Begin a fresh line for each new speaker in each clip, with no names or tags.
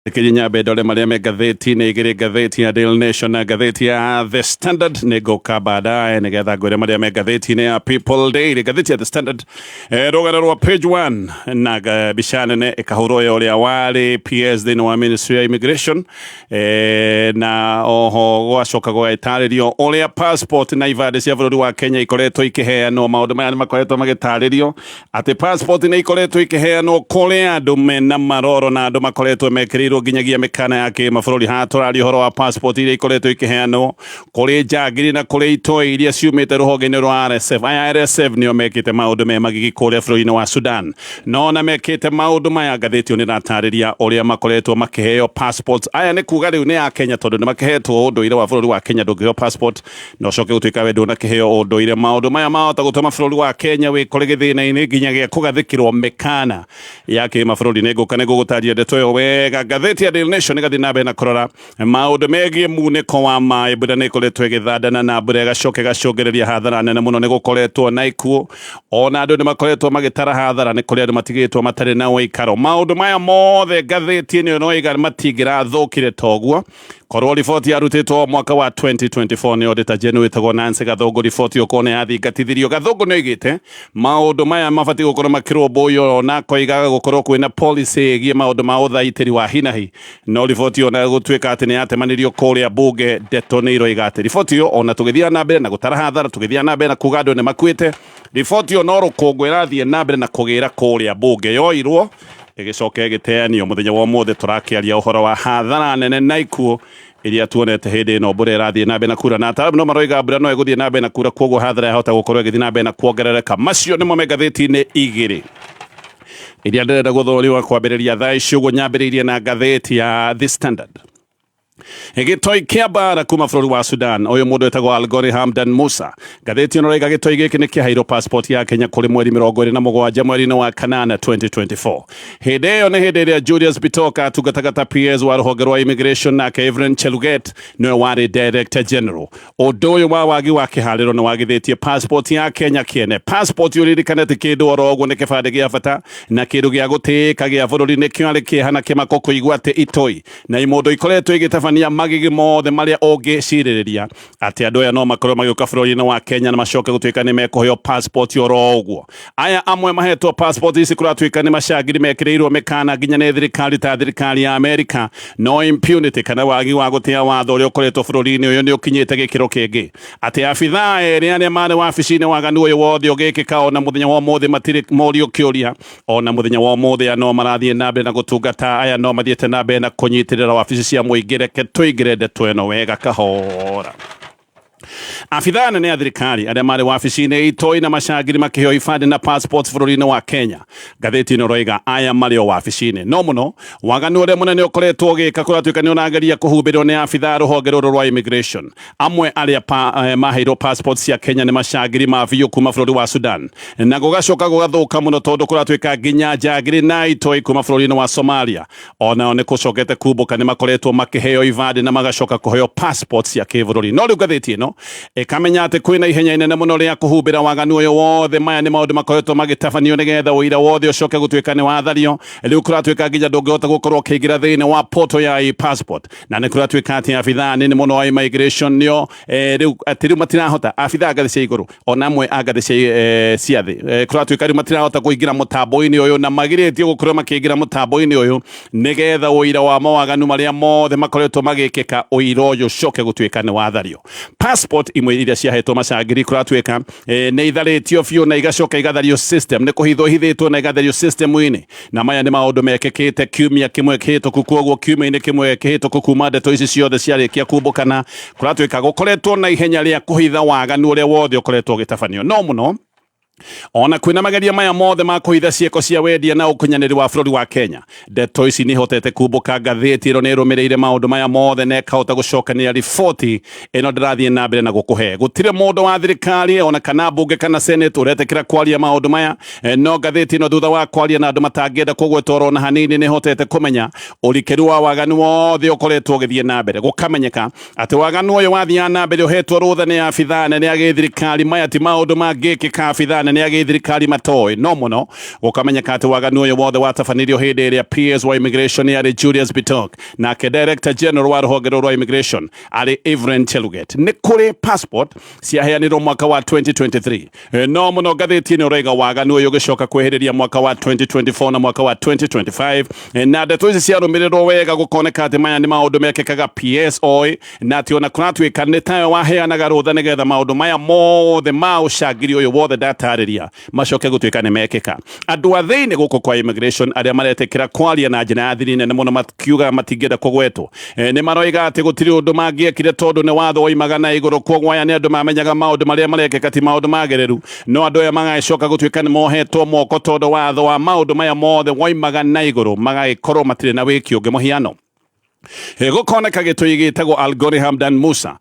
Reke nyambe ndore marĩa me ngathĩti-inĩ igĩrĩ, ngathĩti ya Daily Nation na ngathĩti ya The Standard. Nĩ ngũka baadaye nĩgetha ngwĩre marĩa me ngathĩti-inĩ ya People Daily. Ngathĩti ya The Standard, rũgano rwa page 1 na mbica nene ĩkahũrwo ya ũrĩa warĩ PS thĩinĩ wa Ministry ya Immigration, na oho gwacoka gũgagĩtarĩrio ũrĩa passport na ibandĩ cia bũrũri wa Kenya ikoretwo ikĩheanwo. Maũndũ maya nĩ makoretwo magĩtarĩrio atĩ passport nĩ ikoretwo ikĩheanwo kũrĩ andũ mena maroro na andũ makoretwo mekĩrĩirwo nginyagia mĩkana ya kĩmabũrũri. Haha tũraria ũhoro wa passport iria ikoretwo ikĩheanwo kũrĩ njangiri na kũrĩ itoi iria ciumĩte rũhonge-inĩ rwa RSF. Aya RSF nĩo mekĩte maũndũ me magigi kũrĩa bũrũri-inĩ wa Sudan, no na mekĩte maũndũ maya, ngathĩti ĩyo nĩ ĩratarĩria ũrĩa makoretwo makĩheo passports. Aya nĩ kuga rĩu nĩ a Kenya tondũ nĩ makĩhetwo ũndũire wa bũrũri wa Kenya. Ndũngĩheo passport na ũcoke gũtuĩka we ndũnakĩheo ũndũire. Maũndũ maya mahota gũtũma bũrũri wa Kenya wĩkore gĩthĩna-inĩ nginya gĩa kũgathĩkĩrwo mĩkana ya kĩmabũrũri. Nĩ ngũka nĩ ngũgũtaria ndeto ĩyo wega. Ngathĩti ya Daily Nation ĩgathiĩ na mbere na kũrora maũndũ megiĩ munĩko wa maĩ. Mbura nĩ ĩkoretwo ĩgĩthandana na mbura ĩgacoka ĩgacũngĩrĩria hathara nene mũno. Nĩ gũkoretwo na ikuũ, ona andũ nĩ makoretwo magĩtara hathara, nĩ kũrĩ andũ matigĩtwo matarĩ na ũikaro. Maũndũ maya mothe ngathĩti ĩno ĩroiga matingĩrathũkire toguo korwo riboti yarutĩtwo mwaka wa 2024 nĩ Auditor General wĩtagwo Nancy Gathũngũ. Riboti ĩyo korwo nĩ yathingatithirio, Gathũngũ nĩ oigĩte maũndũ maya mabatiĩ gũkorwo makĩrũmbũiyo, na akoiga gũkorwo kwĩna policy ĩgiĩ maũndũ ma ũthaitĩri wa hinahi. No riboti ĩyo na gũtuĩka atĩ nĩ yatemanĩrio kũrĩa bunge, ndeto nĩ iroiga atĩ riboti ĩyo, ona tũgĩthiaga na mbere na gũtara hathara, tũgĩthiaga na mbere na kuga andũ nĩ makuĩte, riboti ĩyo no rũkũngũ ĩrathiĩ na mbere na kũgĩra kũrĩa bunge. Yoirwo ĩgĩcoka ĩgĩteanio. Mũthenya wa ũmũthĩ tũrakĩaria ũhoro wa hathara nene na ikuũ iria tuonete hĩndĩ ĩno mbura ĩrathiĩ na mbere na kura, na ataaramu no maroiga mbura no ĩgũthiĩ na mbere na kura, koguo hathara yahota gũkorwo ĩgĩthiĩ na mbere na kuongerereka. Macio nĩmo me ngathĩti-inĩ igĩrĩ iria ndĩrenda gũthoriwa kwambĩrĩria thaa ici ũguo. Nyambĩrĩirie na ngathĩti ya The Standard. Gĩtoi kĩa mbara kuma bũrũri wa Sudan, ũyũ mũndũ wĩtagwo Algori Hamdan Musa. Ngathĩti ĩno ĩroiga gĩtoi gĩkĩ nĩ kĩaheirwo passport ya Kenya kũrĩ mweri 27 mweri-inĩ wa kanana 2024. Hĩndĩ ĩyo nĩ hĩndĩ ĩrĩa Julius Bitoka atungataga ta PS wa rũhonge rwa immigration, nake Evelyn Cheluget nĩwe warĩ Director General. Ũndũ ũyũ wa wagi wa kĩharĩro nĩ wagithĩtie passport ya Kenya kĩene. Passport, ũririkane, ti kĩndũ oro ũguo, nĩ kĩbandĩ gĩa bata na kĩndũ gĩa gũtĩĩka gĩa bũrũri. Nĩkĩo arĩ kĩeha na kĩmako kũigua atĩ itoi na imũndũ ikoretwo igĩtabania magigi mothe marĩa ũngĩcirĩrĩria atĩ andũ aya no makorwo magĩũka bũrũri-inĩ wa Kenya na macoke gũtuĩka nĩ mekũheo passport oro ũguo. Aya amwe mahetwo passport ici kũratuĩka nĩ macangiri mekĩrĩirwo mĩkana nginya nĩ thirikari ta thirikari ya Amerika. No impunity kana wagi wa gũtĩa watho ũrĩa ũkoretwo bũrũri-inĩ ũyũ nĩ ũkinyĩte gĩkĩro kĩngĩ atĩ abithaa erĩ arĩa marĩ wabici-inĩ waganu ũyũ wothe ũgĩkĩka, ona mũthenya wa ũmũthĩ matirĩ morio kĩũria. Ona mũthenya wa ũmũthĩ aya no marathiĩ na mbere na gũtungata, aya no mathiĩte na mbere na kũnyitĩrĩra wabici cia mũingĩ. Reke tũingĩre ndeto ĩno wega kahora. Abithaa anene a thirikari arĩa marĩ wabici-inĩ, itoi na macangiri makĩheo ibandĩ na passports bũrũri-inĩ wa Kenya. Ngathĩti ĩno ĩroiga aya marĩ o wabici-inĩ, no mũno waganu ũrĩa mũnene ũkoretwo ũgĩka kũratuĩka nĩ ũrageria kũhumbĩrwo nĩ abithaa rũhonge rũrũ rwa immigration. Amwe arĩa maheirwo passport cia Kenya nĩ macangiri ma biũ kuma bũrũri wa Sudan, na gũgacoka gũgathũka mũno tondũ kũratuĩka nginya njangiri na itoi kuma bũrũri-inĩ wa Somalia onao nĩ kũcokete kumbũka nĩ makoretwo makĩheo ibandĩ na magacoka kũheo passport cia kĩbũrũri. No rĩu ngathĩti ĩno ĩkamenya atĩ kwĩna ihenya inene mũno rĩa kũhumbĩra waganu ũyũ wothe. Maya nĩ maũndũ makoretwo magĩtabanio nĩgetha ũira wothe ũcoke gũtuĩka nĩ wathario. Rĩu kũratuĩka nginya ndũngĩhota gũkorwo ũkĩingĩra thĩinĩ wa portal ya e-passport, na nĩ kũratuĩka atĩ abithaa nini mũno wa immigration nĩo rĩu atĩ rĩu matirahota, abithaa ngathĩ cia igũrũ ona amwe a ngathĩ cia thĩ, kũratuĩka rĩu matirahota kũingĩra mũtambo-inĩ ũyũ, na magirĩtio gũkorwo makĩingĩra mũtambo-inĩ ũyũ nĩgetha ũira wa mawaganu marĩa mothe makoretwo magĩkĩka, ũira ũyũ ũcoke gũtuĩka nĩ wathario. Passport imwe iria ciahetwo macangiri kũratuĩka nĩ itharĩtio biũ na igacoka igathario system, nĩ kũhithwo ihithĩtwo na igathario system-inĩ. Na maya nĩ maũndũ mekĩkĩte kiumia kĩmwe kĩhĩtũku. Koguo kiumia-inĩ kĩmwe kĩhĩtũku kuma ndeto ici ciothe ciarĩkia kumbũkana, kũratuĩka gũkoretwo na ihenya rĩa kũhitha waganu ũrĩa wothe ũkoretwo ũgĩtabanio. No mũno ona kwĩna mageria maya mothe ma kũhitha ciĩko cia wendia na ũkunyanĩri wa bũrũri wa Kenya, ndeto ici nĩ ihotete kumbũka. Ngathĩti ĩno nĩ ĩrũmĩrĩire maũndũ maya mothe na ĩkahota gũcokania riboti ĩno ndĩrathiĩ na mbere na gũkũhe. Gũtirĩ mũndũ wa thirikari ona kana mbunge kana senate ũretĩkĩra kwaria maũndũ maya. No ngathĩti ĩno, thutha wa kwaria na andũ matangĩenda kũgwetwo oro na hanini, nĩ ĩhotete kũmenya ũrikĩru wa waganu wothe ũkoretwo ũgĩthiĩ na mbere. Gũkamenyeka atĩ waganu ũyũ wathiaga na mbere ũhetwo rũtha nĩ abithaa nene a gĩthirikari. Maya ti maũndũ mangĩkĩka abithaa nene Anene a gĩthirikari matoĩ no mũno gũkamenyeka atĩ waganu ũyũ wothe watabanirio hĩndĩ ĩrĩa PS wa immigration yarĩ Julius Bitok, nake Director General wa rũhonge rũrũ rwa immigration arĩ Evelyn Cheluget. Nĩ kũrĩ passport ciaheanirwo mwaka wa 2023. No mũno ngathĩti ĩno ũraiga waganu ũyũ ũgĩcoka kwĩhĩrĩria mwaka wa 2024 na mwaka wa 2025. Na ndeto ici ciarũmĩrĩrwo wega gũkoneka atĩ maya nĩ maũndũ mekĩkaga PS oĩ, na atĩ ona kũratuĩka nĩ tayo waheanaga rũtha nĩgetha maũndũ maya mothe ma ũcangiri ũyũ wothe ndatarĩria macoke gũtuĩka nĩ mekĩka. Andũ a thĩinĩ gũkũ kwa immigration arĩa maretĩkĩra kwaria na njĩra ya thiri nene mũno makiuga matingĩenda kũgwetwo, nĩ maroiga atĩ gũtirĩ ũndũ mangĩekire tondũ nĩ watho woimaga na igũrũ, kwoguo aya nĩ andũ mamenyaga maũndũ marĩa marekĩka ti maũndũ magĩrĩru, no andũ aya magagĩcoka gũtuĩka nĩ mohetwo moko tondũ watho wa maũndũ maya mothe woimaga na igũrũ, magagĩkorwo matirĩ na wĩki ũngĩ. Mũhiano, gũkoneka gĩtũi gĩtagwo Algori Hamdan Musa.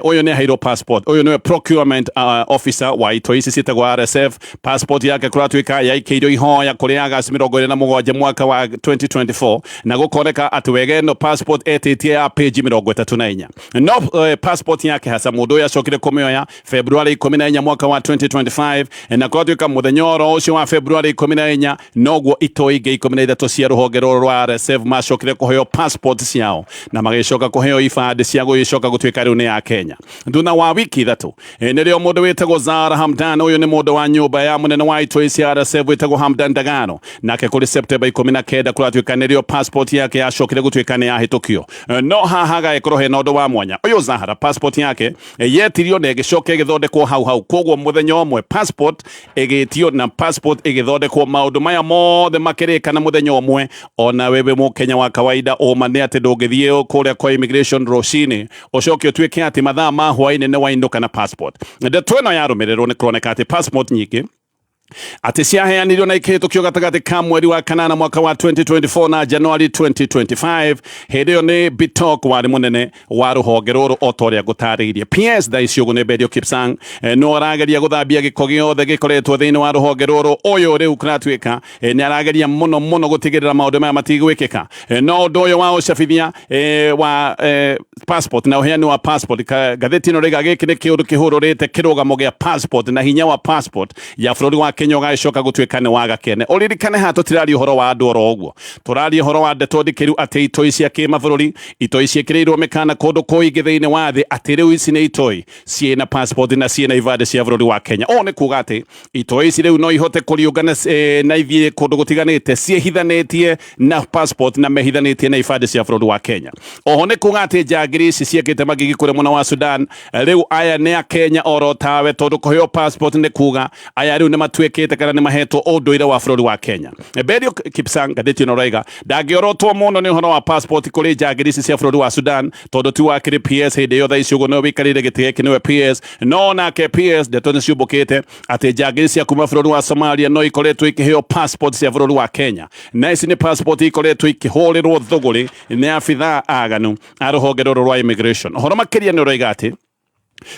Ũyũ nĩ aheirwo passport. Ũyũ nĩwe procurement officer wa itoi ici ciĩtagwo RSF. Passport yake kũratuĩka yaikĩirio ihoya kũrĩ August 27 mwaka wa 2024, na gũkoneka atĩ wega ĩno passport etĩtie ya page 34, no passport yake hasa mũndũ ũyũ acokire kũmĩoya February 14 mwaka wa 2025, na kũratuĩka mũthenya oro ũcio wa February 14 noguo itoi ingĩ 13 cia rũhonge rũrũ rwa RSF macokire kũheo passport ciao na magĩcoka kũheo ibandĩ cia gũgĩcoka gũtuĩka rĩu nĩ ya Kenya. Thutha wa wiki 3, nĩrĩo mũndũ wĩtagwo Zahara Hamdan, ũyũ nĩ mũndũ wa nyũmba ya mũnene wa itoi cia RSF wĩtagwo Hamdan Dagano, nake kũrĩ September 19 kũratuĩka nĩrĩo passport yake yacokire gũtuĩka nĩ yahĩtũkio. No haha hagagĩkorwo hena ũndũ wa mwanya, ũyũ Zahara passport yake yetirio na ĩgĩcoka ĩgĩthondekwo hau hau, koguo mũthenya ũmwe passport ĩgĩtio na passport ĩgĩthondekwo, maũndũ maya mothe makĩrĩka na mũthenya ũmwe. Ona wewe mũkenya wa kawaida, ũma nĩ atĩ ndũngĩthiĩ kũrĩa kwa immigration rũcinĩ ũcoke ũtuĩke atĩ mathaa ma hwaĩ-inĩ nĩ wainũka na passport. Ndeto ĩno yarũmĩrĩrwo nĩ kũroneka atĩ passport nyingĩ atĩ ciaheanirwo na ikĩhĩtũkio gatagatĩ ka mweri wa kanana mwaka wa 2024 na January 2025. Hĩndĩ ĩyo nĩ Bitok warĩ mũnene wa rũhonge rũrũ o ta ũrĩa ngũtarĩirie. PS thaa ici ũguo nĩ Belio Kipsang, no arageria gũthambia gĩko gĩothe gĩkoretwo thĩinĩ wa rũhonge rũrũ. Ũyũ rĩu kũratuĩka nĩ arageria mũno mũno gũtigĩrĩra maũndũ maya matigwĩkĩka. No ũndũ ũyũ wa ũcabithia wa passport na ũheani wa passport, ngathĩti ĩno rĩga gĩkĩ nĩ kĩũndũ kĩhũrũrĩte kĩrũgamo gĩa passport na hinya wa passport ya bũrũri wa Kenya ũgagĩcoka gũtuĩka nĩ waga kĩene. Ũririkane haha tũtiraria ũhoro wa andũ oro ũguo, tũraria ũhoro wa ndeto ndikĩru atĩ itoi cia kĩmabũrũri, itoi ciĩkĩrĩirwo mĩkana kũndũ kũingĩ thĩinĩ wa thĩ, atĩ rĩu ici nĩ itoi ciĩna passport na ciĩna ibandĩ cia bũrũri wa Kenya. Ũũ nĩ kuga atĩ itoi ici rĩu no ihote kũriũngana na ithiĩ kũndũ gũtiganĩte ciĩhithanĩtie na passport na mehithanĩtie na ibandĩ cia bũrũri wa Kenya. Oho nĩ kuga atĩ njangiri ici ciĩkĩte magigi kũrĩa mwena wa Sudan, rĩu aya nĩ a Kenya oro tawe, tondũ kũheo passport nĩ kuga aya rĩu nĩ matuĩkĩte kana nĩ mahetwo ũndũire wa bũrũri wa Kenya. Belio Kipsang, ngathĩti ĩno raiga ndangĩorotwo mũno nĩ ũhoro wa passport kũrĩ njangiri ici cia bũrũri wa Sudan, tondũ ti wakĩrĩ PS hĩndĩ ĩyo, thaa ici ũguo nĩwe wĩikarĩire gĩtĩ gĩkĩ nĩwe PS. No nake PS, ndeto nĩ ciũmbũkĩte atĩ njangiri cia kuma bũrũri wa Somalia no ikoretwo ikĩheo passport cia bũrũri wa Kenya, na ici nĩ passport ikoretwo ikĩhũrĩrwo thũgũrĩ nĩ abithaa aganu a rũhonge rũrũ rwa immigration. Ũhoro makĩria nĩ ũroiga atĩ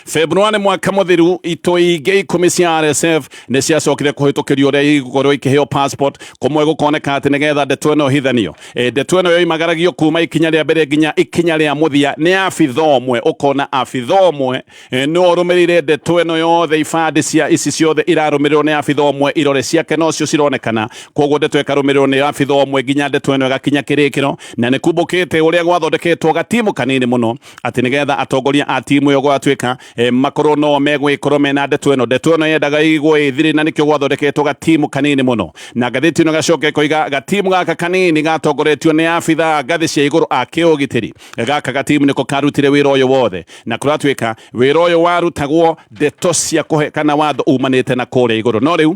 February mwaka mũthiru itoi ingĩ 10 cia RSF nĩ ciacokire kũhĩtũkĩrio ũrĩa igũkorwo ikĩheo passport, kũmwe gũkoneka atĩ nĩgetha ndeto ĩno ĩhithanio. Ndeto ĩno yoimagaragio kuma ikinya rĩa mbere nginya ikinya rĩa mũthia nĩ abitha ũmwe, ũkona abitha ũmwe nĩwe ũrũmĩrĩire ndeto ĩno yothe, ibandĩ cia ici ciothe irarũmĩrĩrwo nĩ abitha ũmwe, irore ciake nocio cironekana, koguo ndeto ĩkarũmĩrĩrwo nĩ abitha ũmwe nginya ndeto ĩno ĩgakinya kĩrĩkĩro. Na nĩ kumbũkĩte ũrĩa gwathondeketwo gatimu kanini mũno atĩ nĩgetha atongoria a timu ĩyo gwatuĩka makorwo no megũgĩkorwo mena ndeto ĩno. Ndeto ĩno yendaga ĩigwo ĩthire, na nĩkĩo gwathondeketwo gatimu kanini mũno. Na ngathĩti ĩno gacoka ĩkoiga gatimu gaka kanini gatongoretio nĩ abitha ngathĩ cia igũrũ a kĩũgitĩri. Gaka gatimu nĩko karutire wĩra ũyũ wothe, na kũratuĩka wĩra ũyũ warutagwo ndeto cia kũhe kana watho umanĩte na kũrĩa igũrũ. No rĩu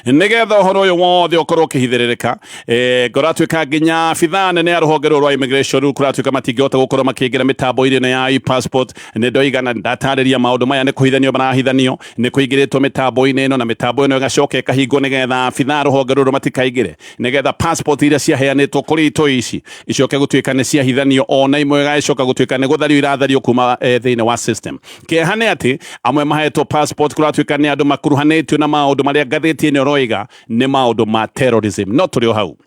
nigetha ũhoro ũyũ wothe ũkorwo ũkĩhithĩrĩrĩka, kũratuĩka nginya abithaa nene a rũhonge rũrũ rwa immigration rĩu kũratuĩka matingĩhota gũkorwo makĩingĩra mĩtambo-inĩ ĩno ya e-passport. Nĩ ndoiga na ndatarĩria maũndũ maya nĩ kũhithanio marahithanio, nĩ kũingĩrĩtwo mĩtambo-inĩ ĩno na mĩtambo ĩno ĩgacoka ĩkahingwo nĩgetha abithaa a rũhonge rũrũ matikaingĩre, nĩgetha passport iria ciaheanĩtwo kũrĩ itoi ici icoke gũtuĩka nĩ ciahithanio, ona imwe igagĩcoka gũtuĩka nĩ gũthario irathario kuma thĩinĩ wa system. Kĩeha nĩ atĩ amwe mahetwo passport kũratuĩka nĩ andũ makuruhanĩtio na maũndũ marĩa ngathĩti ĩno ĩroiga nĩ maũndũ ma terrorism. No tũrĩ o hau.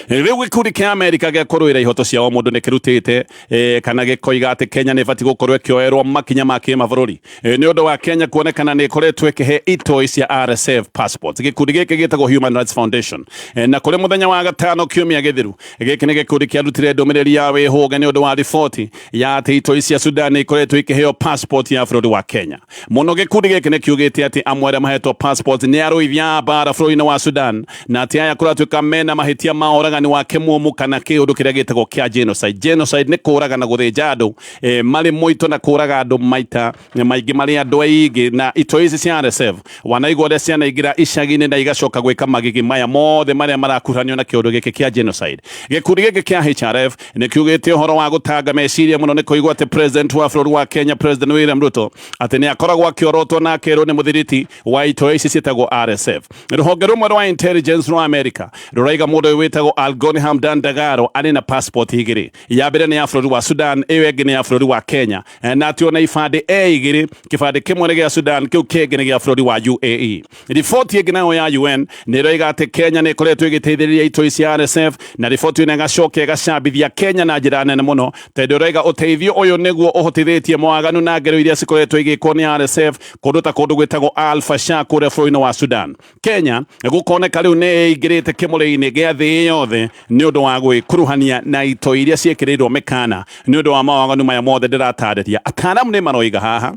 Rĩu gĩkundi kĩa Amerika gĩa kũrũĩra ihoto cia ũmũndũ nĩ kĩrutĩte kana gĩkoiga atĩ Kenya nĩ ĩbatiĩ gũkorwo ĩkĩoerwo makinya ma kĩmabũrũri nĩ ũndũ wa Kenya kuonekana nĩ ĩkoretwo ĩkĩhe itoi cia RSF passports. Gĩkundi gĩkĩ gĩtagwo Human Rights Foundation na kũrĩ mũthenya wa gatano kiumia gĩthiru, gĩkĩ nĩ gĩkundi kĩarutire ndũmĩrĩri ya wĩhũge nĩ ũndũ wa riboti ya atĩ itoi cia Sudan nĩ ikoretwo ikĩheo passport ya bũrũri wa Kenya. Mũno gĩkundi gĩkĩ nĩ kiugĩte atĩ amwe arĩa mahetwo passport nĩ arũithia a mbara bũrũri-inĩ wa Sudan na atĩ aya kũratuĩka mena mahĩtia ma ũragani wa kĩmumu kana kĩũndũ kĩrĩa gĩtagwo kĩa genocide. Genocide nĩ kũraga na gũthĩnja andũ marĩ mũito na kũraga andũ maita maingĩ marĩ andũ aingĩ, na itoi ici cia RSF wanaigua ũrĩa cianaingĩra icagi-inĩ na igacoka gwĩka magigi maya mothe marĩa marakuruhanio na kĩũndũ gĩkĩ kĩa genocide. Gĩkundi gĩkĩ kĩa HRF nĩ kiugĩte ũhoro wa gũtanga meciria mũno nĩ kũigua atĩ president wa bũrũri wa Kenya, President William Ruto, atĩ nĩ akoragwo akĩorotwo na akerwo nĩ mũthiriti wa itoi ici ciĩtagwo RSF. Rũhonge rũmwe rwa intelligence rwa America rũraiga mũndũ ũyũ wĩtagwo Algoni Hamdan Dagalo arĩ na passport igĩrĩ, ya mbere nĩ ya bũrũri wa Sudan, ĩyo ĩngĩ nĩ ya bũrũri wa Kenya, na atĩ ona ibandĩ e igĩrĩ, kĩbandĩ kĩmwe nĩ gĩa Sudan, kĩu kĩngĩ nĩ gĩa bũrũri wa UAE. Riboti ĩngĩ nayo ya UN nĩ ĩroiga atĩ Kenya nĩ ĩkoretwo ĩgĩteithĩrĩria itoi cia RSF, na riboti ĩno ĩgacoka ĩgacambithia Kenya na njĩra nene mũno, tondũ ĩroiga ũteithio ũyũ nĩguo ũhotithĩtie mawaganu na ngero iria cikoretwo igĩkwo nĩ RSF kũndũ ta kũndũ gwĩtagwo Al Fasher kũrĩa bũrũri-inĩ wa Sudan. Kenya gũkoneka rĩu nĩ ĩingĩrĩte kĩmũrĩ-inĩ gĩa thĩ yothe nĩ ũndũ wa gwĩkuruhania na itoi iria ciĩkĩrĩirwo mĩkana nĩ ũndũ wa mawaganu maya mothe ndĩratarĩria. Ataaramu nĩ maroiga haha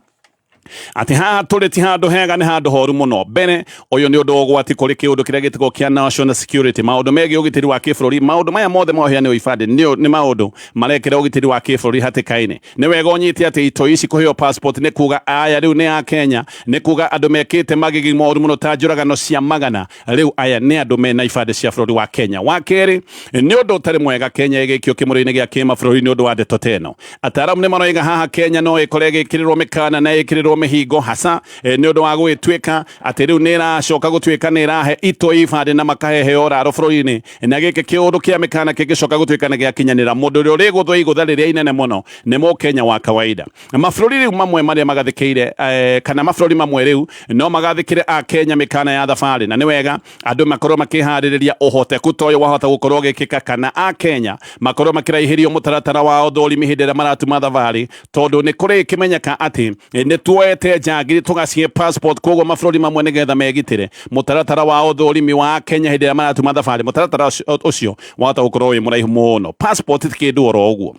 atĩ haha tũrĩ ti handũ hega, nĩ handũ horu mũno. Mbere ũyũ nĩ ũndũ ũgwati kũrĩ kĩũndũ kĩrĩa gĩtagwo kĩa national security, maũndũ megiĩ ũgitĩri wa kĩbũrũri. Maũndũ maya mothe moheanĩrwo ibandĩ nĩ maũndũ marekĩra ũgitĩri wa kĩbũrũri hatĩka-inĩ. Nĩ wega ũnyite atĩ itoi ici kũheo passport nĩ kuga aya rĩu nĩ a Kenya, nĩ kuga andũ mekĩte magigi moru mũno ta njũragano cia magana, rĩu aya nĩ andũ mena ibandĩ cia bũrũri wa Kenya. Wa kerĩ, nĩ ũndũ ũtarĩ mwega Kenya ĩgĩikio kĩmũrĩ-inĩ gĩa kĩmabũrũri nĩ ũndũ wa ndeto ta ĩno. Ataaramu nĩ maroiga haha Kenya no ĩkore ĩgĩkĩrĩrwo mĩkana na ĩkĩrĩrwo mĩhingo hasa nĩ ũndũ wa gũgĩtuĩka atĩ rĩu nĩ ĩracoka gũtuĩka nĩ ĩrahe itoi ibandĩ na makaheheo ũraro bũrũri-inĩ, na gĩkĩ kĩũndũ kĩa mĩkana kĩngĩcoka gũtuĩka nĩ gĩakinyanĩra, mũndũ ũrĩa ũrĩgũthwo igũtha rĩrĩa inene mũno nĩ mũkenya wa kawaida. Mabũrũri rĩu mamwe marĩa magathĩkĩire kana mabũrũri mamwe rĩu no magathĩkĩre a Kenya mĩkana ya thabarĩ, na nĩ wega andũ makorwo makĩharĩrĩria ũhoteku ta ũyũ wahota gũkorwo ũgĩkĩka, kana a Kenya makorwo makĩraihĩrio mũtaratara wa ũthũrimi hĩndĩ ĩrĩa maratuma thabarĩ, tondũ nĩ kũrĩ kĩmenyeka atĩ nĩ tuoete njangiri tũgacihe passport, koguo mabũrũri mamwe nĩgetha megitĩre mũtaratara wa ũthũrimi wa Kenya hĩndĩ ĩrĩa maratuma thabarĩ, mũtaratara ũcio wahota gũkorwo wĩ mũraihu mũno. Passport ti kĩndũ oro ũguo.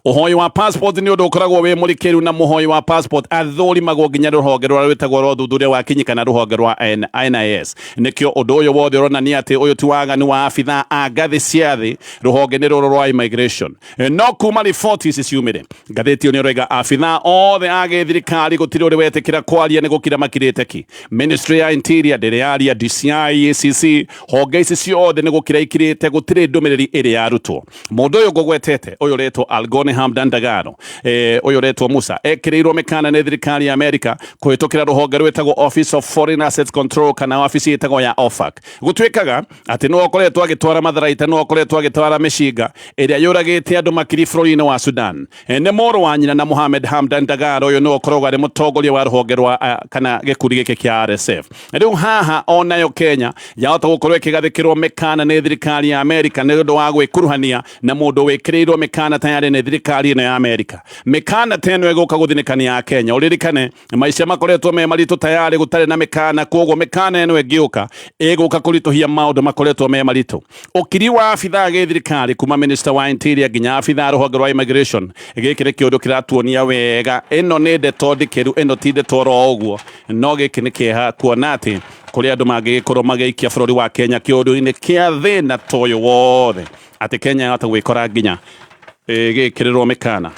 Ũhoi wa passport nĩ ũndũ ũkoragwo wĩ mũrikĩru, na mũhoi wa passport athũrimagwo nginya rũhonge rũrĩa rwĩtagwo rwa ũthuthuria wa kinyi kana rũhonge rwa NIS. Nĩkĩo ũndũ ũyũ wothe ũronania atĩ ũyũ ti waganu wa abithaa a ngathĩ cia thĩ, rũhonge nĩ rũrũ rwa immigration. No kuma riboti ici ciumĩre, ngathĩti ĩyo nĩ ĩroiga abithaa othe a gĩthirikari gũtirĩ ũrĩ wetĩkĩra kwaria, nĩ gũkira makirĩte ki. Ministry ya Interior ndĩrĩ yaria, DCI, EACC, honge ici ciothe nĩ gũkira ikirĩte, gũtirĩ ndũmĩrĩri ĩrĩ yarutwo. Mũndũ ũyũ ngũgwetete ũyũ ũretwo Algoni Hamdan Dagalo, ũyũ ũretwo Musa, ekĩrĩirwo mĩkana nĩ thirikari ya Amerika kũhĩtũkĩra rũhonge rwĩtagwo Office of Foreign Assets Control kana wabici ĩtagwo ya OFAC. Gũtuĩkaga atĩ nĩwe ũkoretwo agĩtwara matharaita, nĩwe ũkoretwo agĩtwara mĩcinga ĩrĩa yũragĩte andũ makiri bũrũri-inĩ wa Sudan. Nĩ mũrũ wa nyina na Mohamed Hamdan Dagalo, ũyũ nĩwe ũkoragwo arĩ mũtongoria wa rũhonge rwa kana gĩkundi gĩkĩ kĩa RSF. Rĩu haha onayo Kenya yahota gũkorwo ĩkĩgathĩkĩrwo mĩkana nĩ thirikari ya Amerika nĩ ũndũ wa gwĩkuruhania na mũndũ wĩkĩrĩirwo mĩkana tayarĩ nĩ thirikari ĩno ya Amerika. Mĩkana ta ĩno ĩgũka gũthinĩkania a Kenya. Ũririkane maica makoretwo me maritũ tayarĩ gũtarĩ na mĩkana, koguo mĩkana ĩno ĩngĩũka ĩgũka kũritũhia maũndũ makoretwo me maritũ. Ũkiri wa abithaa gĩthirikari kuma Minister wa Interior nginya abithaa rũhonge rwa immigration, gĩkĩ nĩ kĩũndũ kĩratuonia wega ĩno nĩ ndeto ndikĩru, ĩno ti ndeto oro ũguo. No gĩkĩ nĩ kĩeha kuona atĩ kũrĩ andũ mangĩgĩkorwo magĩikia bũrũri wa Kenya kĩũndũ-inĩ kĩa thĩna ta ũyũ wothe, atĩ Kenya yahota gwĩkora nginya ĩgĩkĩrĩrwo mĩkana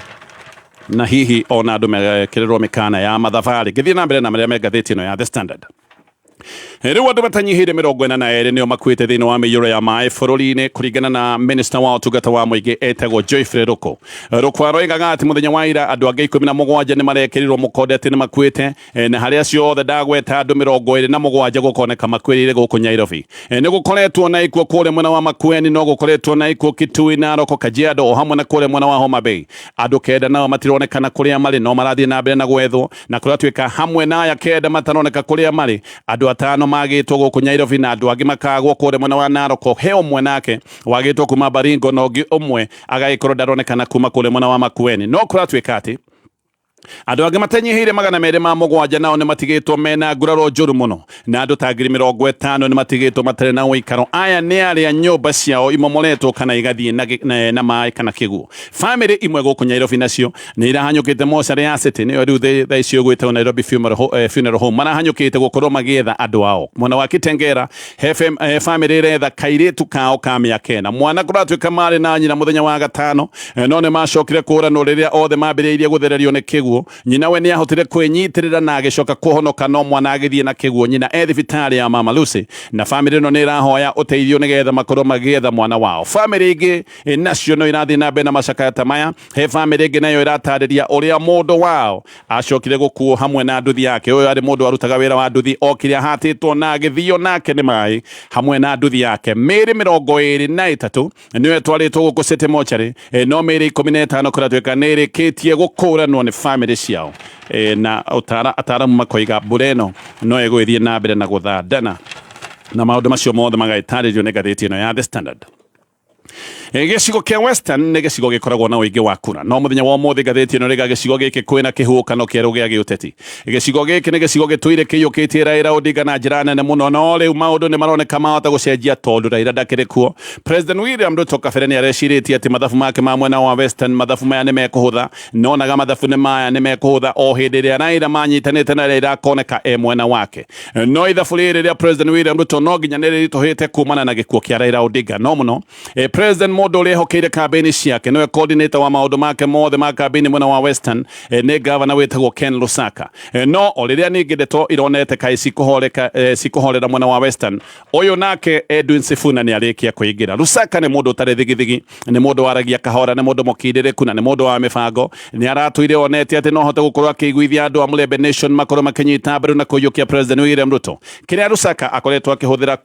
na hihi ona andũ mekĩrĩrwo mĩkana ya mathabarĩ. Ngĩthiĩ na mbere na marĩa me ngathĩti ĩno ya The Standard. Rĩu andũ matanyihĩire 42 nĩo makuĩte thĩinĩ wa mĩiyũro ya maĩ bũrũri-inĩ kũringana na minista wa ũtungata wa mũingĩ etagwo Geoffrey Ruku. Ruku aroigaga atĩ mũthenya wa ira andũ angĩ 17 nĩ marekĩrirwo mũkonde atĩ nĩ makuĩte, na harĩa acio othe ndagweta andũ 27 gũkoneka makuĩrĩire gũkũ Nairobi. Nĩ gũkoretwo na ikuũ kũrĩa mwena wa Makueni, no gũkoretwo na ikuũ Kitui, Narok, Kajiado o hamwe na kũrĩa mwena wa Homa Bay. Andũ 9 nao matironekana kũrĩa marĩ no marathiĩ na mbere na gwethwo, na kũratuĩka hamwe na aya 9 mataroneka kũrĩa marĩ, andũ Andũ atano magĩtwo gũkũ Nyairobi na andũ angĩ makagwo kũrĩa mwena wa Narok. He ũmwe nake wagĩtwo kuma Baringo na ũngĩ ũmwe agagĩkorwo ndaronekana kuma kũrĩa mwena wa Makueni. No kũratuĩka atĩ andũ angĩ matanyihĩire 207 nao nĩ matigĩtwo mena nguraro njũru mũno, na andũ ta 50,000 nĩ matigĩtwo matarĩ na ũikaro. Aya nĩ arĩa nyũmba ciao imomoretwo kana igathiĩ na maĩ kana kĩguũ. Famĩlĩ imwe gũkũ Nyairobi nacio nĩ irahanyũkĩte mocarĩ ya City, nĩyo rĩu thaa ici ĩgwĩtwo Nairobi Funeral Home, marahanyũkĩte gũkorwo magĩetha andũ ao. Mwena wa Kitengela he famĩlĩ ĩretha kairĩtu kao ka mĩaka 4. Mwana kũratuĩka marĩ na nyina mũthenya wa gatano, no nĩ macokire kũranwo rĩrĩa othe mambĩrĩirie gũthererio nĩ kĩguũ. Nyina we nĩ ahotire kwĩnyitĩrĩra na agĩcoka kũhonoka, no mwana agĩthiĩ na kĩguũ. Nyina e thibitarĩ ya Mama Lucy, na famĩlĩ ĩno nĩ ĩrahoya ũteithio nĩgetha makorwo magĩetha mwana wao. Famĩlĩ ingĩ nacio no irathiĩ na mbere na macakaya ta maya. He famĩlĩ ĩngĩ nayo ĩratarĩria ũrĩa mũndũ wao acokire gũkuo hamwe na nduthi yake. Ũyũ arĩ mũndũ warutaga wĩra wa nduthi, okire ahatĩtwo na agĩthio nake nĩ maĩ hamwe na nduthi yake. Mĩĩrĩ 23 nĩyo ĩtwarĩtwo gũkũ City Mortuary, no mĩĩrĩ 15 kũratuĩka nĩ ĩrĩkĩtie gũkũranwo nĩ famĩlĩ ciao. Na ataramu makoiga mbura ĩno no ĩgũgĩthiĩ na mbere na gũthandana, na maũndũ macio mothe magagĩtarĩrio nĩ ngathĩti ĩno ya The Standard. Gĩcigo kĩa Western nĩ gĩcigo gĩkoragwo na ũingĩ wa kura, no mũthenya wa ũmũthĩ ngathĩti ĩno rĩga gĩcigo gĩkĩ kwĩna kĩhuhũkano kĩerũ gĩa gĩũteti. Gĩcigo gĩkĩ nĩ gĩcigo gĩtũire kĩiyũkĩtie Raila Odinga na njĩra nene mũno, no rĩu maũndũ nĩ maroneka mahota gũcenjia tondũ Raila ndakĩrĩ kuo. President William Ruto kabere nĩ arecirĩtie atĩ mathabu make ma mwena wa Western mathabu maya nĩ mekũhũtha, nonaga mathabu nĩ maya nĩ mekũhũtha o hĩndĩ ĩrĩa Raila manyitanĩte na Raila akoneka e mwena wake. No ithabu rĩrĩ rĩa President William Ruto no nginya nĩ rĩritũhĩte kumana na gĩkuũ kĩa Raila Odinga. No mũno President mũndũ ũrĩa ehokeire kambĩini ciake nĩwe coordinator wa maũndũ make mothe ma kambĩini mwena wa Western, nĩ gavana wĩtagwo Ken Lusaka. No o rĩrĩa ningĩ ndeto ironete kaĩ cikũhorera mwena wa Western, ũyũ nake Edwin Sifuna nĩ arĩkia kũingĩra. Lusaka nĩ mũndũ ũtarĩ thigithigi, nĩ mũndũ waragia kahora, nĩ mũndũ mũkindĩrĩku na nĩ mũndũ wa mĩbango. Nĩ aratũire onete atĩ no ahote gũkorwo akĩiguithia andũ a Mulembe Nation makorwo makĩnyita mbaru na kũiyũkia President William Ruto. Kĩrĩa Lusaka akoretwo akĩhũthĩra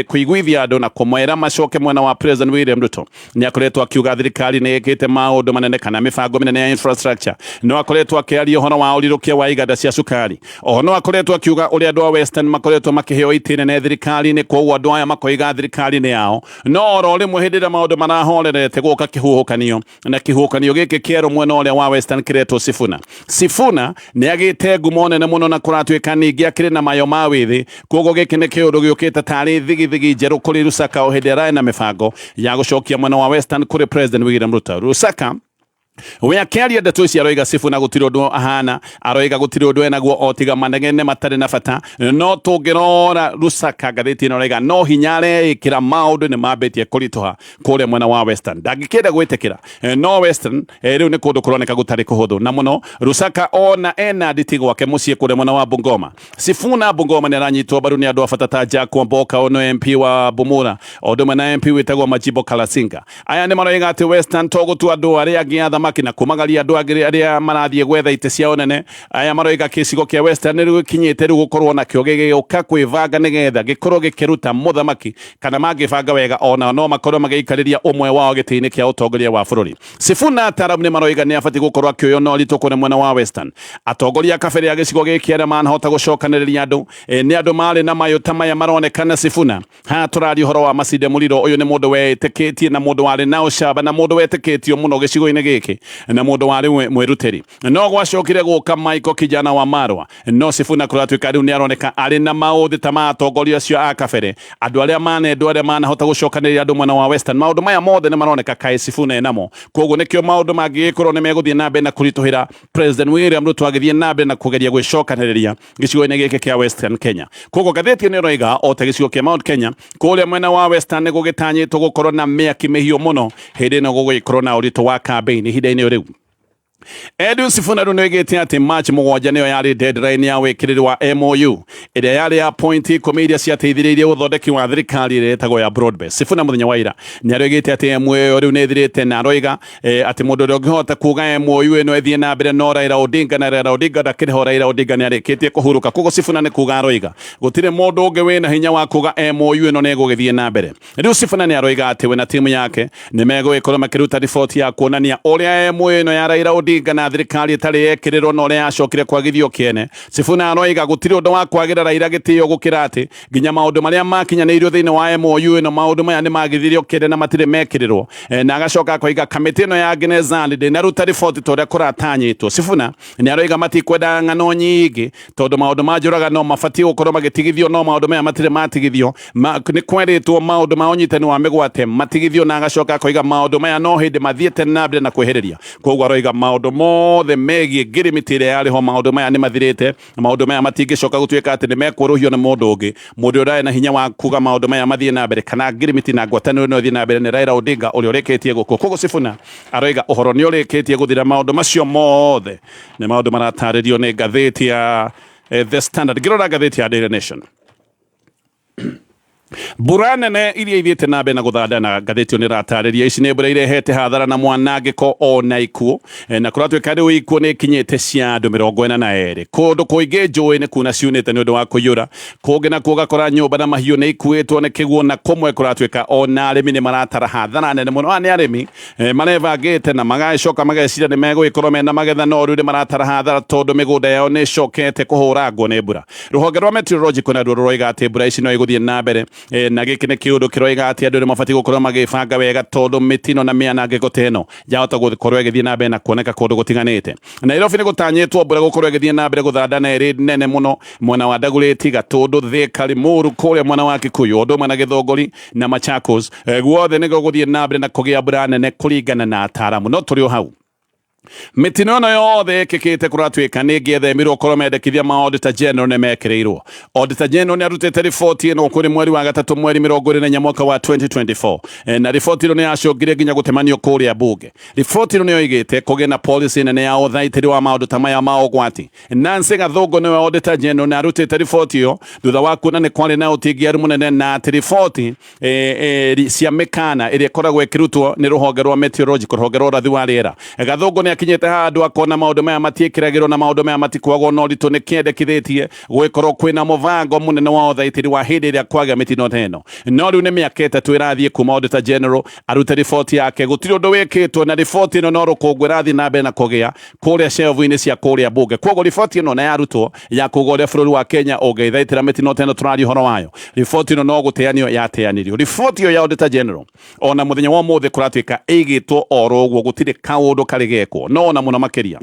kũiguithia andũ na kũmera macoke mwena wa President William Ruto, nĩ akoretwo akiuga thirikari nĩ ĩkĩte maũndũ manene kana mĩbango mĩnene ya infrastructure. No akoretwo akĩaria ũhoro wa ũrirũkia wa iganda cia cukari. Oho no akoretwo akiuga ũrĩa andũ a Western makoretwo makĩheo itĩ nene thirikari-inĩ, koguo andũ aya makoiga thirikari-inĩ yao. No oro rĩmwe hĩndĩ ĩrĩa maũndũ marahorerete gũka kĩhuhũkanio, na kĩhuhũkanio gĩkĩ kĩerũ mwena ũrĩa wa Western kĩretwo Sifuna. Sifuna nĩ agĩte ngumo nene mũno na kũratuĩka ningĩ akĩrĩ na mayo ma wĩthĩ, koguo gĩkĩ nĩ kĩũndũ gĩũkĩte tarĩ thigithigi njerũ kũrĩ Lusaka o hĩndĩ ararĩ na mĩbango ya gũcokia mwena wa Western kũrĩ President William Ruto. Lusaka we akĩaria ndeto ici aroiga Sifuna gũtirĩ ũndũ ahana, aroiga gũtirĩ ũndũ enaguo o tiga manegene matarĩ na bata. No tũngĩrora Lusaka ngathĩti ĩno aroiga no hinya areĩkĩra maũndũ nĩ mambĩtie kũritũha kũrĩa mwena wa Western. Ndangĩkĩenda gwĩtĩkĩra, no Western rĩu nĩ kũndũ kũroneka gũtarĩ kũhũthũ na mũno. Lusaka ona ena nditi gwake mũciĩ kũrĩa mwena wa Bungoma. Sifuna Bungoma nĩ aranyitwo mbaru nĩ andũ a bata ta Jack Wamboka ono MP wa Bumula, o ũndũ ũmwe na MP wĩtagwo Majimbo Kalasinga. Aya nĩ maroiga atĩ Western to gũtua andũ arĩa angĩ athamaki na kumagaria andũ angĩ arĩa marathiĩ gwetha itĩ cia ũnene. Aya maroiga gĩcigo kĩa Western nĩ gĩkinyĩte rĩu gũkorwo nakĩo gĩgĩũka kwĩbanga nĩgetha gĩkorwo gĩkĩruta mũthamaki, kana mangĩbanga wega ona no makorwo magĩikarĩria ũmwe wao gĩtĩ-inĩ kĩa ũtongoria wa bũrũri. Sifuna ataramu nĩ maroiga nĩ abatiĩ gũkorwo akĩoywo na ũritũ kũrĩa mwena wa Western. Atongoria a kabere a gĩcigo gĩkĩ arĩa manahota gũcokanĩrĩria andũ, nĩ andũ marĩ na mayũ ta maya maronekana Sifuna. Haha tũraria ũhoro wa Masinde Muliro. Ũyũ nĩ mũndũ weĩtĩkĩtie na mũndũ warĩ na ũcamba na mũndũ wetĩkĩtio mũno gĩcigo-inĩ gĩkĩ na mũndũ warĩ mwĩrutĩri. No gwacokire gũka Michael Kijana wa Marwa. No Sifuna kũratuĩka rĩu nĩ aroneka arĩ na maũthĩ ta ma atongoria acio a kabere, andũ arĩa manendwo, arĩa manahota gũcokanĩrĩria andũ mwena wa Western. Maũndũ maya mothe nĩ maroneka kaĩ Sifuna enamo. Koguo nĩkĩo maũndũ mangĩgĩkorwo nĩ megũthiĩ na mbere na kũritũhĩra President William Ruto agĩthiĩ na mbere na kũgeria gwĩcokanĩrĩria gĩcigo-inĩ gĩkĩ kĩa Western Kenya. Koguo ngathĩti ĩno ĩroiga o ta gĩcigo kĩa Mount Kenya kũrĩa mwena wa Western nĩ gũgĩtanyĩtwo gũkorwo na mĩaki mĩhiũ mũno hĩndĩ ĩno gũgĩkorwo na ũritũ wa campaign ihinda-inĩ rĩu. Edwin Sifuna rĩu nĩoigĩte atĩ March 7 nĩyo yarĩ deadline ya wĩkĩrĩri wa MOU ĩrĩa yarĩ ya point 10 iria ciateithĩrĩirie ũthondeki wa thirikari ĩrĩa ĩtagwo ya broad base. Sifuna mũthenya wa ira nĩaroigĩte atĩ MOU ĩyo rĩu nĩ ĩthirĩte na aroiga atĩ mũndũ ũrĩa ũngĩhota kuga MOU ĩno ĩthiĩ na mbere no Raila Odinga, na Raila Odinga ndakĩrĩ ho, Raila Odinga nĩarĩkĩtie kũhurũka. Koguo Sifuna nĩ kuga aroiga gũtirĩ mũndũ ũngĩ wĩna hinya wa kuga MOU ĩno nĩ ĩgũgĩthiĩ na mbere. Rĩu Sifuna nĩ aroiga atĩ we na timu yake nĩ megũgĩkorwo makĩruta riboti ya kuonania ũrĩa MOU ĩno ya Raila Odinga Odinga na thirikari ĩtarĩ yekĩrĩrwo na ũrĩa yacokire kwagithio kĩene. Sifuna aroiga gũtirĩ ũndũ wa kwagĩra Raila gĩtĩo gũkĩra atĩ nginya maũndũ marĩa makinyanĩirio thĩinĩ wa MOU ĩno, maũndũ maya nĩ magithirio kĩene na matirĩ mekĩrĩrwo. Na agacoka akoiga kamĩtĩ ĩno ya Gerezani ndĩnaruta riboti ta ũrĩa kũratanyĩtwo. Sifuna nĩ aroiga matikwenda ng'ano nyingĩ tondũ maũndũ ma njũragano mabatiĩ gũkorwo magĩtigithio, no maũndũ maya matirĩ matigithio. Nĩ kwerĩtwo maũndũ ma ũnyitani wa mĩgwate matigithio, na agacoka akoiga maũndũ maya no hĩndĩ mathiĩte na mbere na kwĩhĩrĩria. Koguo aroiga maũndũ mothe megiĩ ngirimiti ĩrĩa yarĩ ho, maũndũ maya nĩ mathirĩte, na maũndũ maya matingĩcoka gũtuĩka atĩ nĩ mekũrũhio nĩ mũndũ ũngĩ. Mũndũ ũrĩa ũrarĩ na hinya wa kuga maũndũ maya mathiĩ na mbere kana ngirimiti na ngwatanĩro ĩno ĩthiĩ na mbere nĩ Raila Odinga ũrĩa ũrĩkĩtie gũkua. Koguo Sifuna aroiga ũhoro nĩ ũrĩkĩtie gũthira, maũndũ macio mothe nĩ maũndũ maratarĩrio nĩ ngathĩti ya The Standard. Ngĩrora ngathĩti ya Daily Nation, mbura nene iria ithiĩte na mbere na gũthandana, ngathĩti ĩyo nĩ ĩratarĩria ici nĩ mbura irehete hathara na mwanangĩko ona ikuũ. Na kũratuĩka rĩu ikuũ nĩ ikinyĩte cia andũ 42. Kũndũ kũingĩ njũĩ nĩ kuna ciunĩte nĩ ũndũ wa kũiyũra, kũngĩ nakuo ũgakora nyũmba na mahiũ nĩ ikuĩtwo nĩ kĩguũ, na kũmwe kũratuĩka ona arĩmi nĩ maratara hathara nene mũno. Aya nĩ arĩmi marebangĩte na magacoka mageciria nĩ megũgĩkorwo mena magetha, no rĩu nĩ maratara hathara tondũ mĩgũnda yao nĩ ĩcokete kũhũrangwo nĩ mbura. Rũhonge rwa meteorological naruo rũroiga atĩ mbura ici no igũthiĩ na mbere, na gĩkĩ nĩ kĩũndũ kĩroiga atĩ andũ nĩ mabatiĩ gũkorwo magĩbanga wega tondũ mĩtino na mĩanangĩko ta ĩno yahota gũkorwo ĩgĩthiĩ na mbere na kuoneka kũndũ gũtiganĩte. Nairobi nĩ gũtanyĩtwo mbura gũkorwo ĩgĩthiĩ na mbere gũthanda na ĩrĩ nene mũno mwena wa Dagoretti, Gatũndũ, Thika, Limuru, kũrĩa mwena wa Kikuyu, ũndũ ũmwe na Gĩthũngũri na Machakos. Guothe nĩ gũgũthiĩ na mbere na kũgĩa mbura nene kũringana na ataaramu. No tũrĩ o hau, mĩtino ĩno yothe ĩkĩkĩte kũratuĩka nĩ ĩngĩethemirwo korwo mendekithia ma Auditor General nĩ mekĩrĩirwo. Auditor General nĩ arutĩte riboti ĩno kũrĩ mweri wa gatatũ mweri 24 mwaka wa 2024, na riboti ĩno nĩ yacũngire nginya gũtemanio kũrĩa mbunge. Riboti ĩno nĩ yoigĩte kũgĩe na policy nene ya ũthaitĩri wa maũndũ ta maya ma ũgwati. Nancy Gathũngũ nĩwe Auditor General na arutĩte riboti ĩyo thutha wa kuona nĩ kwarĩ na ũtingiaru mũnene na atĩ riboti cia mĩkana ĩrĩa ĩkoragwo ĩkĩrutwo nĩ rũhonge rwa meteorological, rũhonge rwa ũrathi wa rĩera. Gathũngũ nĩ akinyĩte handũ akona maũndũ maya matiĩkĩragĩrwo na maũndũ maya matikuagwo na ũritũ, nĩ kĩendekithĩtie gũgĩkorwo kwĩna mũbango mũnene wa ũthaitĩri wa hĩndĩ ĩrĩa kwagĩa mĩtino ta ĩno. No rĩu nĩ mĩaka 3 ĩrathiĩ kuma Auditor General arute riboti yake, gũtirĩ ũndũ wĩkĩtwo, na riboti ĩno no rũkũngũ ĩrathiĩ na mbere na kũgĩa kũrĩa shelf-inĩ cia kũrĩa mbunge. Koguo riboti ĩno na yarutwo ya kuga ũrĩa bũrũri wa Kenya ũngĩthaitĩra mĩtino ta ĩno tũraria ũhoro wayo, riboti ĩno no gũteanio yateanirio. Riboti ĩyo ya Auditor General ona mũthenya wa ũmũthĩ kũratuĩka ĩigĩtwo oro ũguo, gũtirĩ kaũndũ karĩ gekwo. No ona mũno makĩria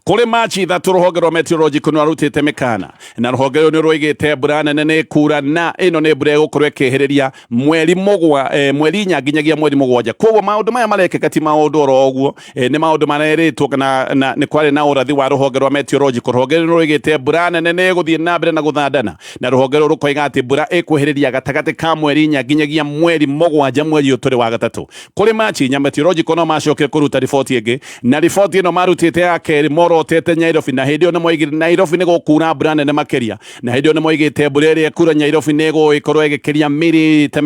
kũrĩ Machi 3 rũhonge rwa meteorological nĩ rwarutĩte mĩkana, na rũhonge rũrũ nĩ rwoigĩte mbura nene nĩ ĩkura, na ĩno nĩ mbura ĩgũkorwo ĩkĩhĩrĩria mweri mũgwa, mweri 4 nginyagia mweri 7. Koguo maũndũ maya marekĩka ti maũndũ oro ũguo, nĩ maũndũ marerĩtwo kana na nĩ kwarĩ na ũrathi wa rũhonge rwa meteorological. Rũhonge rũrũ rũigĩte mbura nene nĩ ĩgũthiĩ na mbere na gũthandana, na rũhonge rũrũ rũkoiga atĩ mbura ĩkwĩhĩrĩria gatagatĩ ka mweri 4 nginyagia mweri 7 mweri ũyũ tũrĩ wa gatatũ. Kũrĩ Machi 4 meteorological no macokire kũruta riboti ĩngĩ, na riboti ĩno marutĩte ya kerĩ morotete Nyairobi, na hĩndĩ ĩyo nĩ moigire Nairobi nĩ gũkura mbura nene makĩria, na hĩndĩ ĩyo nĩ moigĩte mbura ĩrĩa ĩkura Nyairobi nĩ ĩgũgĩkorwo ĩgĩkĩria mirimita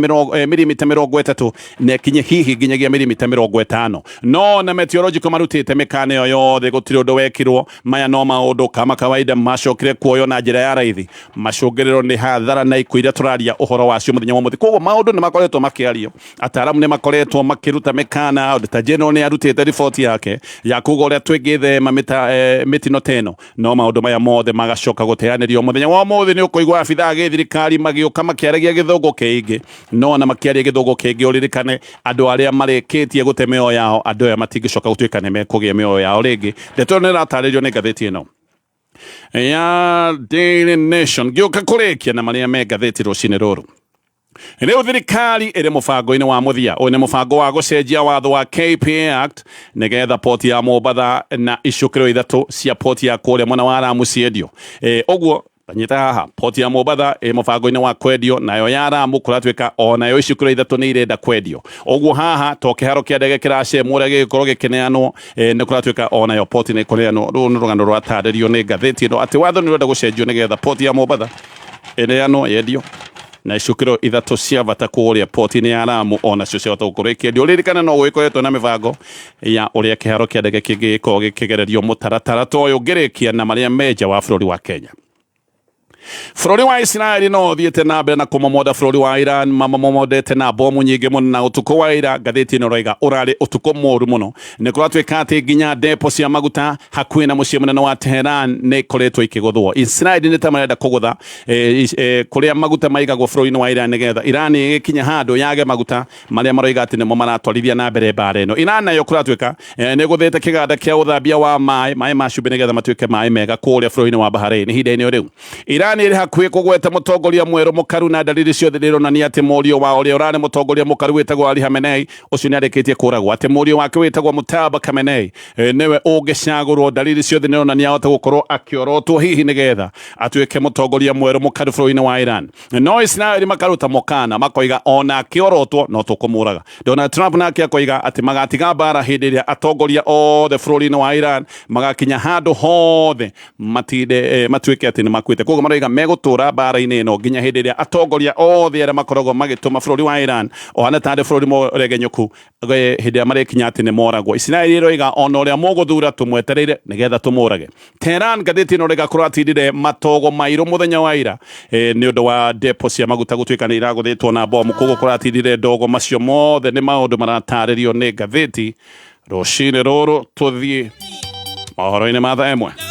30 na ĩkinye hihi nginyagia mirimita 50. No na meteorological marutĩte mĩkana ĩyo yothe gũtirĩ ũndũ wekirwo. Maya no maũndũ kama kawaida macokire kuoywo na njĩra ya raithi, macũngĩrĩro nĩ hathara na ikuũ iria tũraria ũhoro wacio mũthenya wa ũmũthĩ. Koguo maũndũ nĩ makoretwo makĩario, ataaramu nĩ makoretwo makĩruta mĩkana. Auditor General nĩ arutĩte riboti yake ya kuga ũrĩa twĩngĩthema mĩtino ta ĩno, no maũndũ maya mothe magacoka gũteanĩrio. Mũthenya wa ũmũthĩ nĩ ũkũigua abithaa a gĩthirikari magĩũka makĩaragia gĩthũngũ kĩingĩ, no ona makĩaria gĩthũngũ kĩingĩ ũririkane andũ arĩa marĩkĩtie gũte mĩoyo yao, andũ aya matingĩcoka gũtuĩka nĩ mekũgĩa mĩoyo yao rĩngĩ. Ndeto ĩno nĩ ĩratarĩrio nĩ ngathĩti ĩno ya Daily Nation. Ngĩũka kũrĩkia na marĩa me ngathĩti rũcinĩ rũrũ, rĩu thirikari ĩrĩ mũbango-inĩ wa mũthia. Ũyũ nĩ mũbango wa gũcenjia watho wa KPA Act nĩgetha poti ya Mombatha na icukĩro 3 cia poti ya kũrĩa mwena wa Lamu ciendio. Ũguo tanyita haha, poti ya Mombatha ĩ mũbango-inĩ wa kwendio, nayo ya Lamu kũratuĩka onayo icukĩro 3 nĩ irenda kwendio. Ũguo haha to kĩharo kĩa ndege kĩracemwo ũrĩa gĩgĩkorwo gĩkĩneanwo, nĩ kũratuĩka onayo poti nĩ ĩkũneanwo. Rũrũ nĩ rũgano rũratarĩrio nĩ ngathĩti ĩno atĩ watho nĩ ũrenda gũcenjio nĩgetha poti ya Mombatha ĩneanwo yendio, na icukĩro 3 cia bata kũrĩa poti-inĩ ya Lamu onacio ciahota gũkorwo ikĩendio. Ririkana no gũgĩkoretwo na mĩbango ya ũrĩa kĩharo kĩa ndege kĩngĩgĩkorwo gĩkĩgererio mũtaratara ta ũyũ. Ngĩrĩkia na marĩa me nja wa bũrũri wa Kenya. Bũrũri wa Isiraeli no ũthiĩte na mbere na kũmomonda bũrũri wa Iran, mamomondete na bomu nyingĩ mũno, na ũtukũ wa ira ngathĩti ĩno ĩroiga ũrarĩ ũtukũ mũru mũno. Nĩ kũratuĩka atĩ nginya depo cia maguta hakuhĩ na mũciĩ mũnene wa Tehran nĩ ikoretwo ikĩgũthwo. Isiraeli nĩ ta marenda kũgũtha kũrĩa maguta maigagwo bũrũri-inĩ wa Iran nĩgetha Iran ĩgĩkinya handũ yage maguta marĩa maroiga atĩ nĩmo maratwarithia na mbere mbara ĩno. Iran nayo kũratuĩka nĩ ĩgũthĩte kĩganda kĩa ũthambia wa maĩ, maĩ ma cumbĩ nĩgetha matuĩke maĩ mega kũrĩa bũrũri-inĩ wa Bahrain. Ihinda-inĩ o rĩu Iran ĩrĩ hakuhĩ kũgweta mũtongoria mwerũ mũkaru na dalili ciothe nĩironania atĩ mũriũ wa ũrĩa ũrarĩ mũtongoria mũkaru wĩtagwo Ali Khamenei ũcio nĩarĩkĩtie kũragwo, atĩ mũriũ wake wĩtagwo Mujtaba Khamenei nĩwe ũngĩcagũrwo. Dalili ciothe nĩironania ahote gũkorwo akĩorotwo hihi nĩgetha atuĩke mũtongoria mwerũ mũkaru bũrũri-inĩ wa Iran. No Isiraeli makaruta mũkana makoiga ona akĩorotwo no tũkũmũraga. Donald Trump nake akoiga atĩ magatiga mbara hĩndĩ ĩrĩa atongoria othe bũrũri-inĩ wa Iran magakinya handũ hothe matinde matuĩke atĩ nĩ makuĩte. Koguo maroiga megũtũra mbara-inĩ ĩno nginya hĩndĩ ĩrĩa atongoria othe arĩa makoragwo magĩtũma bũrũri wa Iran ũhane tarĩ bũrũri mũregenyũku hĩndĩ ĩrĩa marĩkinya atĩ nĩ moragwo. Isiraeli ĩroiga ona ũrĩa mũgũthura tũmwetereire nĩgetha tũmũrage. Tehran ngathĩti ĩno ĩroiga kũratindire matogo mairũ mũthenya wa ira nĩ ũndũ wa depo cia maguta gũtuĩka nĩ iragũthĩtwo na bomu. Koguo kũratindire ndogo. Macio mothe nĩ maũndũ maratarĩrio nĩ ngathĩti rũcinĩ rũrũ. Tũthiĩ mohoro-inĩ ma thaa ĩmwe.